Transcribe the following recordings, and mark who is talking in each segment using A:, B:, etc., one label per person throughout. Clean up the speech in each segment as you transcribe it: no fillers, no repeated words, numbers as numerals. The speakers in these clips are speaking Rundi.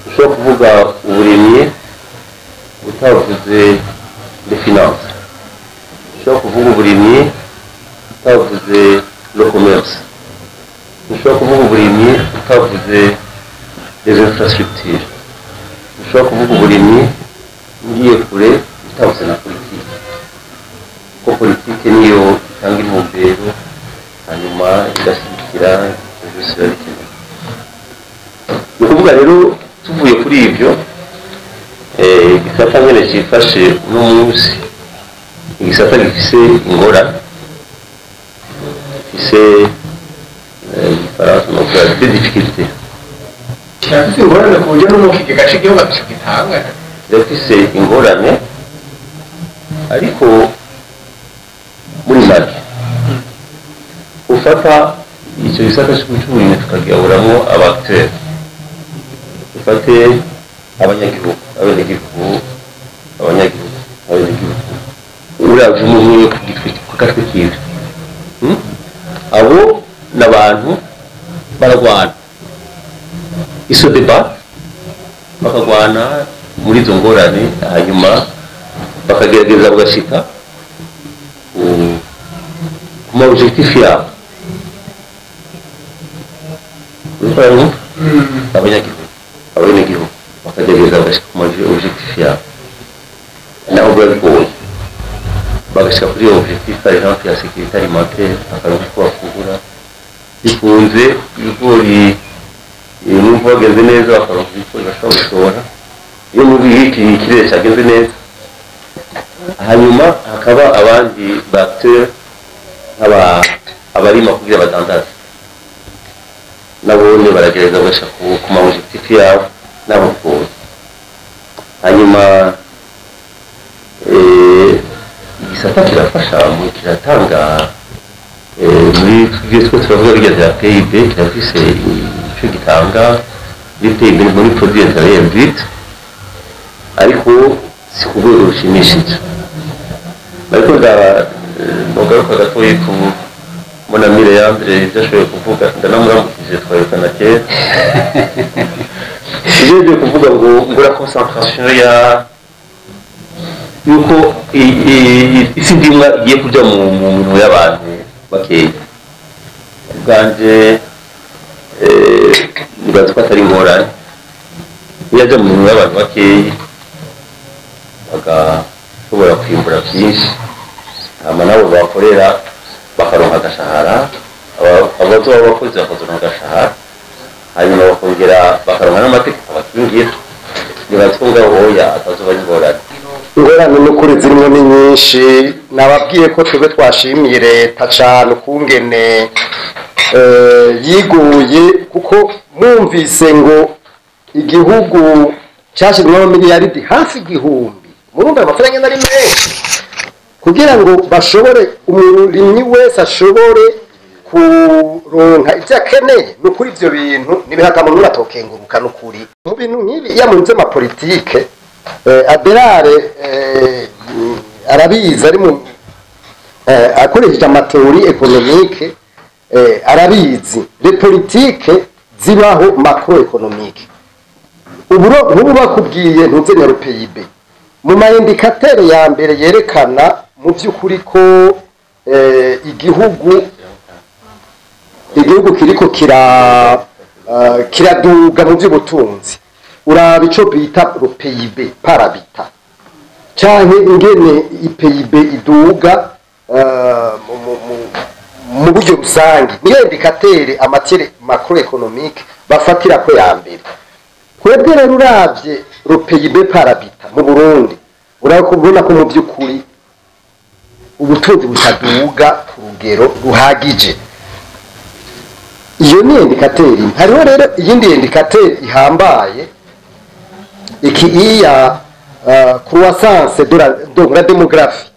A: Ushobora kuvuga uburimyi utavuze les finances, ushobora kuvuga uburimyi utavuze le commerce, ushobora kuvuga uburimyi utavuze les infrastructures, ushobora kuvuga uburimyi ngiye kure utavuze na politiki, kuko politiki niyo itanga intumbero hanyuma igashyigikira ibyo byose biba bikenewe. Ni ukuvuga rero tuvuye kuri ibyo, igisata nyine cyifashe uno munsi, igisata gifise ingorane, gifise igifaransa novuga des difficultés.
B: Kirafise ingorane ku buryo no mu kigega c'igihugu ataco gitanga.
A: Kirafise ingorane, ariko muri make ufata icyo gisata c'uburimyi tukagihaburamwo aba acteurs, ufate abanyagihugu, abenegihugu, abanyagihugu, abenegihugu, uravye umwe umwe ku gitwi, ku gatwe kiwe. Abo n'abantu baragwana, iso débat, bakagwana muri izo ngorane, hanyuma bakagerageza bagashika ku ma objectif yabo. Uriko uranyumva? Abanyagihugu, abenegihugu bakagerageza bagashika ku ma objectif yabo, naho biba bigoye, bagashika kuri iyo objectif, par exemple ya sécurité alimentaire, bakaronka uko bafungura bikunze ibigori, numva bagenze neza, bakaronka ibigori bashobora gushora iyo muri iki ikirere cyagenze neza. Hanyuma hakaba abandi ba acteurs nk'aba abarima kugira badandaze, nabone baragerageza bagashika ku ma objectif yabo, nabo bigoye. Hanyuma igisata kirafasha mu kiratanga muri ibyo two turavuga bijya bya PIB, kirafise icyo gitanga muri PIB, muri produit intérieur brut, ariko si ku rwego rushimishije. Ariko nogaruka gatoyi ku Monamire ya mbere ibyo ashoboye kuvuga, ndanamuramukije, twarukana kera, ibyo byo kuvuga ngo la concentration ya yuko isi ndimwa igiye kuja mu minwe y'abantu bakeya. Ubwanje nibaza ko atari ingorane iyo ajya mu minwe y'abantu bakeyi, bagashobora kwimbura byinshi, hama nabo bakorera bakaronka agashahara, abazoba abakozi bakazoronka agashahara, hanyuma bakongera bakaronka n'amategeko abakingira. Nibaza ko ngaho hoya atazoba ari ingorane.
C: Ingorane n'ukuri zirimo ni nyinshi. Nababwiye ko twebwe twashimiye leta cane ukungene yiguye, kuko mwumvise ngo igihugu cyashyizwemo miliyaridi hafi 1000, murumva amafaranga ari menshi, kugira ngo bashobore, umurimyi wese ashobore kuronka ibyo akeneye. Ni ukuri ibyo bintu nibihaka muntu atokenguruka. N'ukuri mu bintu nk'ibi iyo munze amapolitike, Aberare arabizi, ari mu akoresheje ama théories économiques, arabizi les politiques zibaho macroéconomique. Ubu nk'ubu bakubwiye ntuzenya PIB mu ma indicateurs ya mbere yerekana mu by'ukuri ko igihugu kiriko kiraduga mu by'ubutunzi, uraba ico bita PIB par habitant, canke ingene i PIB iduga mu buryo rusange. Niyo indicateur en matière macroéconomique bafatira ko ya mbere. Twebwe rero uravye PIB par habitant mu Burundi, urabona ko mu by'ukuri ubutunzi butaduga ku rugero ruhagije. Iyo ni indicateur imwe. Hariho rero iyindi indicateur ihambaye iki iya croissance de la démographie,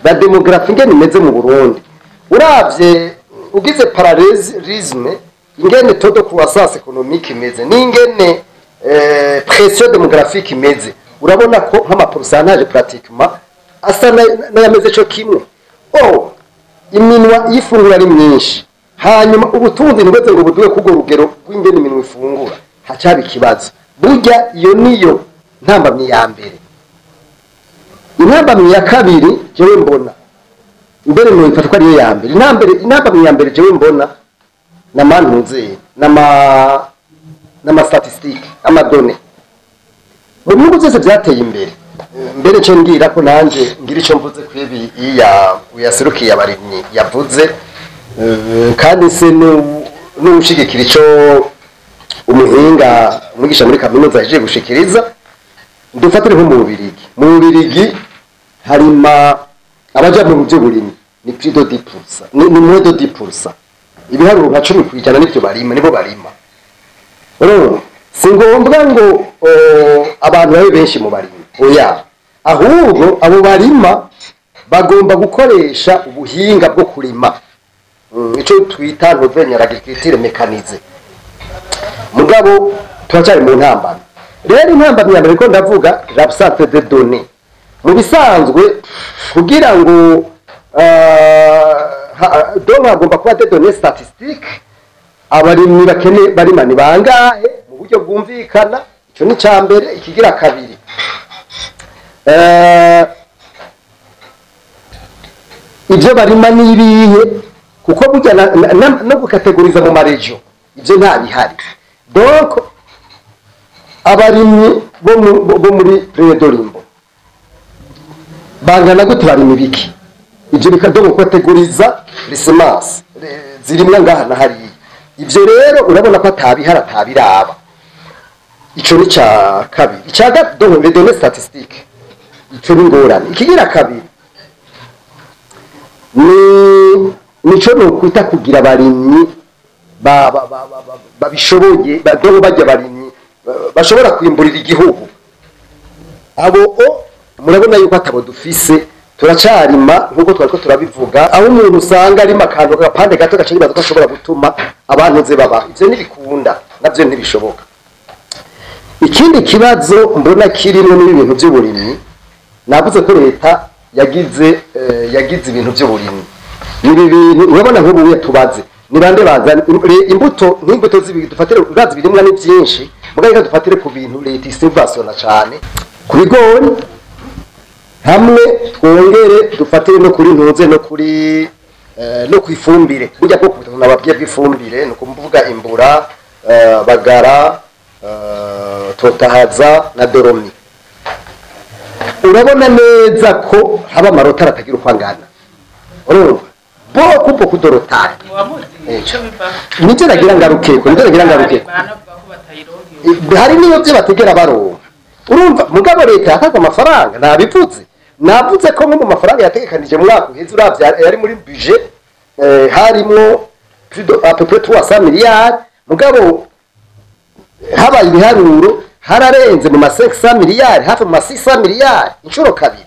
C: la démographie ingene imeze mu Burundi. Uravye ugize parallélisme ingene taux de croissance économique imeze n'ingene pression démographique imeze, urabona ko nk'ama pourcentage pratiquement asa n'ayameze co kimwe. Oh, iminwa y'ifungura ari myinshi, hanyuma ubutunzi ntibweze ngo buduhe kurwo rugero rw'ingene iminwa ifungura. Hacaba ikibazo. Burya iyo niyo ntambamyi ya mbere. Intambamyi ya kabiri jewe mbona, mbere noyifata ko ariyo ya mbere, intambamyi ya mbere jewe mbona namantuze n'ama statistiques, ama données. Mu bihugu byose byateye imbere, mbere cyo ngira ko nanje ngira ico mvuze ku ibi iya uyaserukiye abarimyi yavuze, kandi se n'ushigikira ico umuhinga umwigisha muri kaminuza yaje gushikiriza. Dufatire nko mu Bubirigi. Mu Bubirigi harima abaja mu by'uburimyi ni plus de 10%, ni moins de 10%, ibiharuro nka 10% nivyo barima, nibo barima. Urumva, si ngombwa ngo abantu babe benshi mu barimyi, oya, ahubwo abo barima bagomba gukoresha ubuhinga bwo kurima, ico twita nouvelle agriculture mécanisée. Mugabo turacyari mu ntambamyi. Rero intambamyi ya mbere ko ndavuga, l'absence de données. Mu bisanzwe, kugira ngo donc hagomba kuba des données statistiques: abarimyi bakene barima ni bangahe mu buryo bwumvikana. Ico ni ca mbere. Ikigira kabiri, ibyo barima ni ibihe? Kuko burya no gukategoriza mu ma régions, ibyo nta bihari. Donc abarimyi bo muri Dorimbo bangana gute? Barima ibiki? Ibyo bikadogo gukategoriza les semences zirimwa ngaha na hariya. Ibyo rero urabona ko atabihari, atabiraba. Ico ni ca kabiri. Ica gatatu, donc les données statistiques, ico ni ngorane. Ikigira kabiri ni nico nokwita kugira abarimyi babishoboye, donc bajya abarimyi bashobora kwimburira igihugu. Abo o murabona yuko atabo dufise. Turacarima nkuko twariko turabivuga, aho umuntu usanga arima akantu agapande gato, gaca yibaza ko ashobora gutuma abantu ze babaho. Ivyo ntibikunda, navyo ntibishoboka. Ikindi kibazo mbona kirimo n'ibintu by'uburimyi, navuze ko leta yagize ibintu by'uburimyi. Ni ibi bintu urabona nk'ubu tubaze ni bande bazana imbuto, nk'imbuto z'ibi dufatire. Urazi ibirimwa ni byinshi, mugabo reka dufatire ku bintu leta isubventionna cyane, ku bigori, hamwe twongere dufatire no kuri ntuze, no kuri no ku ifumbire. Burya bwo nababwiye bw'ifumbire ni ukuvuga imbura, bagara, totahaza na doromi. Urabona neza ko haba ama retards atagira uko angana. Urumva, beaucoup beaucoup de retard.
D: Ico bivaho?
C: Nicyo nagira ngarukeko, nicyo nagira ngarukeko.
D: Baranavuga ko batayironka.
C: Hari n'iyo byo bategera baronka, urumva. Mugabo leta yakaga amafaranga, nabivuze, navuze ko nko mu mafaranga yategekanije mu mwaka uheze, uravye yari muri budget, harimwo plus de à peu près 300 milliards. Mugabo habaye ibiharuro, hararenze mu ma 500 miliyari, hafi mu ma 600 miliyari, inshuro kabiri.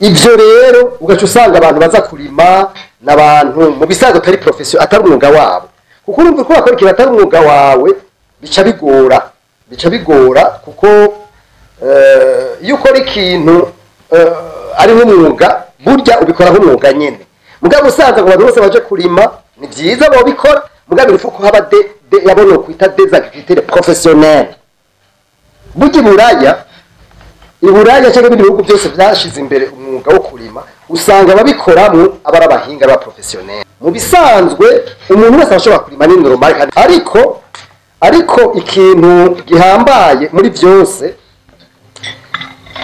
C: Ivyo rero ugaca usanga abantu baza kurima n'abantu mu bisanzwe atari profession, atari umwuga wabo, kuko urumva ko bakora ikintu atari umwuga wawe, bica bigora, bica bigora, kuko iyo ukora ikintu ari nk'umwuga, burya ubikora nk'umwuga nyene. Mugabo usanzwe ngo abantu bose baje kurima, ni byiza bobikora, mugabo il faut ko haba de yabona kwita des agriculteurs professionnels. Burya i Buraya cyangwa ibindi bihugu byose byashize imbere umwuga wo kurima, usanga ababikoramwo aba ari abahinga ba professionnel. Mu bisanzwe umuntu wese ashobora kurima, ni normal kandi, ariko ikintu gihambaye muri byose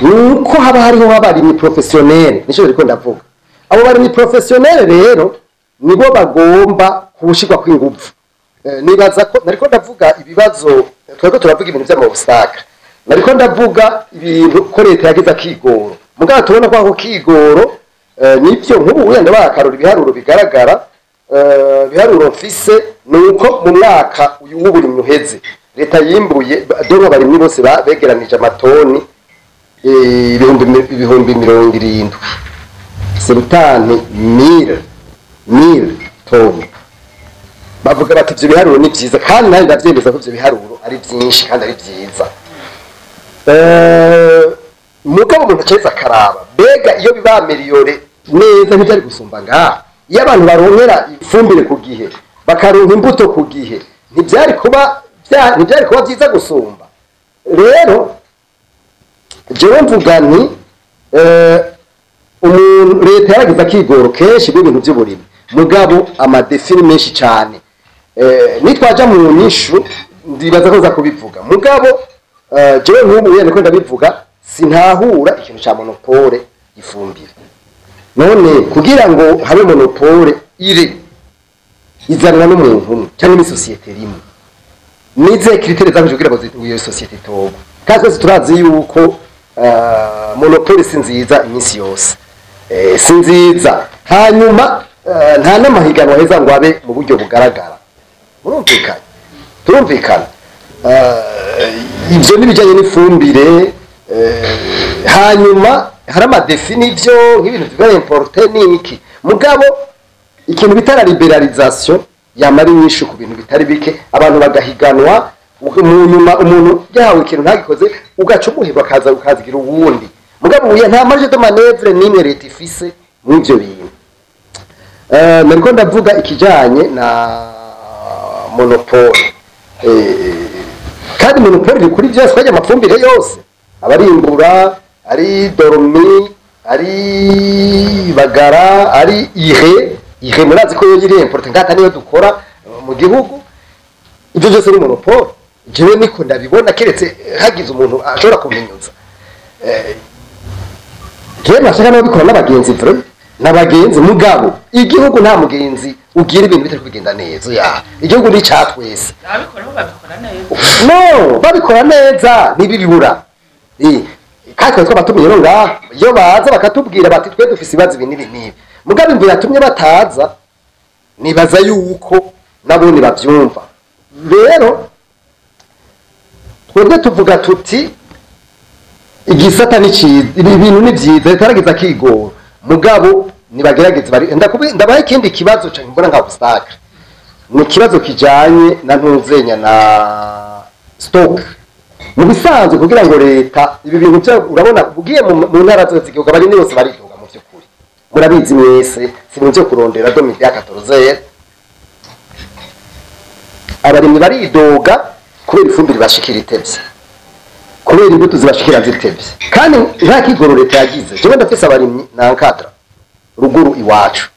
C: ni uko haba hariho abarimyi professionnel. Nico riko ndavuga. Abo barimyi professionnel rero nibo bagomba kubushirwa kw'inguvu. Nibaza ko nariko ndavuga ibibazo, twariko turavuga ibintu vy'ama obstacles, nariko ndavuga ibintu ko leta yagize akigoro. Mugabo tubona ko ako kigoro, nivyo, nk'ubu wenda bakarura ibiharuro bigaragara, ibiharuro mfise ni uko mu mwaka uyu w'uburimyi uheze leta yimbuye, dore abarimyi bose begeranije amatoni 70,000, 70,000 toni. Bavuga bati ivyo biharuro ni vyiza, kandi nanjye ndavyemeza ko ivyo biharuro ari vyinshi kandi ari vyiza. Mugabo umuntu acaheza akaraba, mbega iyo biba amélioré neza ntivyari gusumba ngaha? Iyo abantu baronkera ifumbire ku gihe, bakaronka imbuto ku gihe, Ntibyari kuba byiza gusumba. Rero jewe mvuga nti umuntu leta yaragize akigoro kenshi bw'ibintu by'uburimyi, mugabo ama défis ni menshi cyane. Nitwaja mu nyishu ndibaza ko nza kubivuga, mugabo jewe nk'ubu yene ko ndabivuga, sintahura ikintu ca monopole ifumbire. None kugira ngo habe monopole, ire izanwa n'umuntu umwe cyangwa n'isosiyete rimwe, nize critères zaje kugira ngo iyo société itogwe? Kandi twese turazi yuko monopole si nziza iminsi yose, si nziza. Hanyuma nta n'amahiganwa heza ngo abe mu buryo bugaragara. Murumvikanye, turumvikana. Ibyo n'ibijyanye n'ifumbire. Hanyuma hari ama défis n'ibyo nk'ibintu biba importé n'iki, mugabo ikintu bita la libéralisation yamara inyishu ku bintu bitari bike, abantu bagahiganwa. Mu nyuma umuntu yahawe ikintu ntagikoze, ugaca umuhirwa, akaza ukazigira uwundi. Mugabo uya nta marge de manœuvre n'imwe leta ifise mw'ivyo bintu. Nariko ndavuga ikijanye na monopole. Kandi monopole iri kuri byose, kwajya amafumbire yose abarimbura, ari Dormi, ari Bagara, ari urée. Urée murazi ko yo iri importé, ngata niyo dukora mu gihugu. Ibyo byose ni monopole, jewe niko ndabibona, keretse hagize umuntu ashobora kumenyuza. Jewe nashaka no bikora n'abagenzi, vraiment n'abagenzi, mugabo igihugu nta mugenzi ugira ibintu bitari kugenda neza. Ya igihugu ni twese.
D: Ababikora bo babikora neza.
C: No babikora neza ntibibibura. Kandi twari twabatumiye rero ngaha, iyo baza bakatubwira bati twe dufise ibibazo ibi n'ibi n'ibi. Mugabo imvu yatumye bataza, nibaza yuko nabone bavyumva. Rero twebwe tuvuga tuti igisata ni cyiza, ibi bintu ni byiza, leta yaragize akigoro, mugabo nibagerageze bari. Ndabaha ikindi kibazo cyane mbona nka obstacle, ni ikibazo kijanye na ntuzenya na stock. Mu bisanzwe kugira ngo leta ibi bintu byo, urabona ugiye mu ntara zose z'igihugu, abarimyi bose baridoga. Mu by'ukuri murabizi mwese, si ibintu byo kurondera de midi à 14. Abarimyi baridoga kubera ifumbire bashikira itevye, kubera imbuto zibashikira zitevye, kandi nta kigoro leta yagize. Jewe ndafise abarimyi na encadra ruguru iwacu,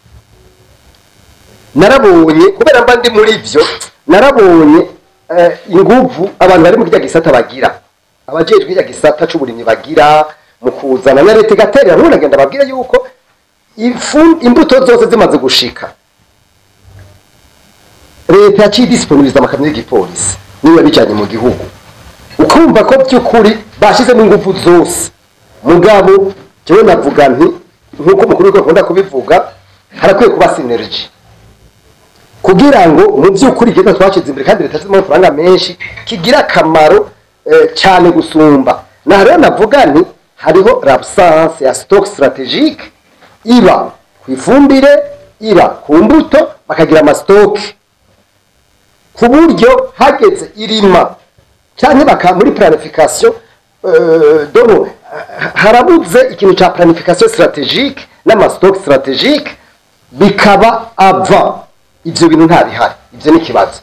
C: narabonye, kubera mba ndi muri vyo, narabonye inguvu abantu bari mu kirya gisata bagira, abajejwe kirya gisata c'uburimyi bagira mu kuzana na leta igaterera. N'ubu nagenda babwira yuko imbuto zose zimaze gushika, leta yaciye disponibiliza amakamyo y'igipolisi niba bijanye mu gihugu, ukumva ko by'ukuri bashyizemo ingufu zose. Mugabo jewe navuga nti nk'uko umukuru w'igihugu akunda kubivuga, harakwiye kuba synergie kugira ngo mu by'ukuri igihugu twashyize imbere, kandi leta yashyizemo amafaranga menshi, kigira akamaro cyane gusumba. Na rero navuga nti hariho l'absence ya stock stratégique, iba ku ifumbire, iba ku mbuto, bakagira ama stock ku buryo hageze irima cyangwa baka muri planification. Donc harabuze ikintu cya planification stratégique n'ama stock stratégique, bikaba ava ivyo bintu nta bihari. Ivyo ni ikibazo.